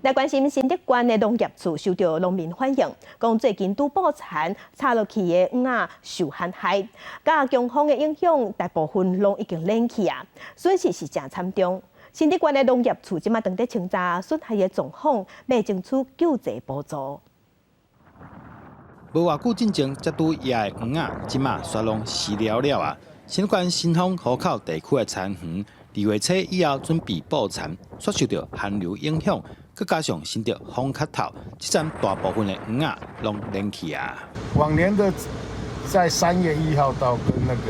來關心新竹縣的農業處受著農民反映，講最近拄捕蠶插落去的秧仔受旱害，佮強風的影響，大部分攏已經爛去啊，損失是誠慘重。新竹縣的農業處這馬正佇清查損害的狀況，欲爭取救濟補助。無偌久進前，才拄葉的秧仔，這馬煞攏死了了啊！新竹縣新豐河口地區的田園，2月初以後準備捕蠶，卻受著寒流影響，閣加上新竹風較透，這陣大部分的秧仔攏爛去啊！往年的在三月一號到跟那個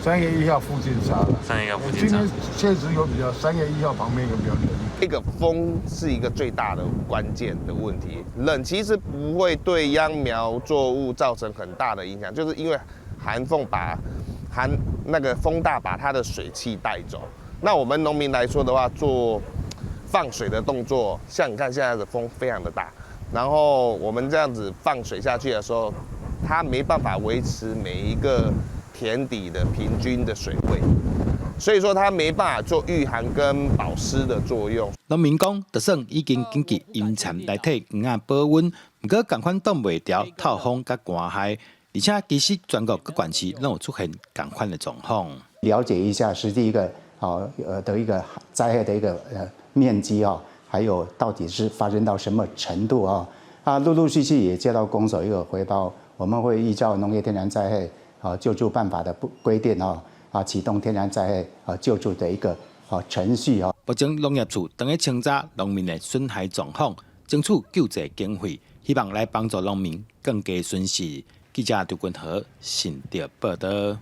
三月一號附近插了，三月一號附近插。今年確實有比較，三月一號旁邊有比較冷。這個風是一個最大的關鍵的問題。冷其實不會對秧苗作物造成很大的影響，就是因為寒風把寒那個風大把它的水汽帶走。那我們農民來說的話，做放水的動作，像你看現在的風非常的大，然後我們這樣子放水下去的時候，它沒辦法維持每一個田底的平均的水位，所以說它沒辦法做禦寒跟保濕的作用。農民講，就算已經緊急陰蠶來替秧仔保溫，毋過仝款擋袂牢透風佮寒害，而且其實全國各縣市攏有出現仝款的狀況。了解一下實際一個好的一個災害的一個面積啊，還有到底是發生到什麼程度啊？啊，陸陸續續也接到公所一個回報，我們會依照農業天然災害啊救助辦法的規定啊，啊啟動天然災害啊救助的一個啊程序啊。目前農業處正佇清查農民的損害狀況，爭取救濟經費，希望來幫助農民降低損失。記者張君和新竹報導。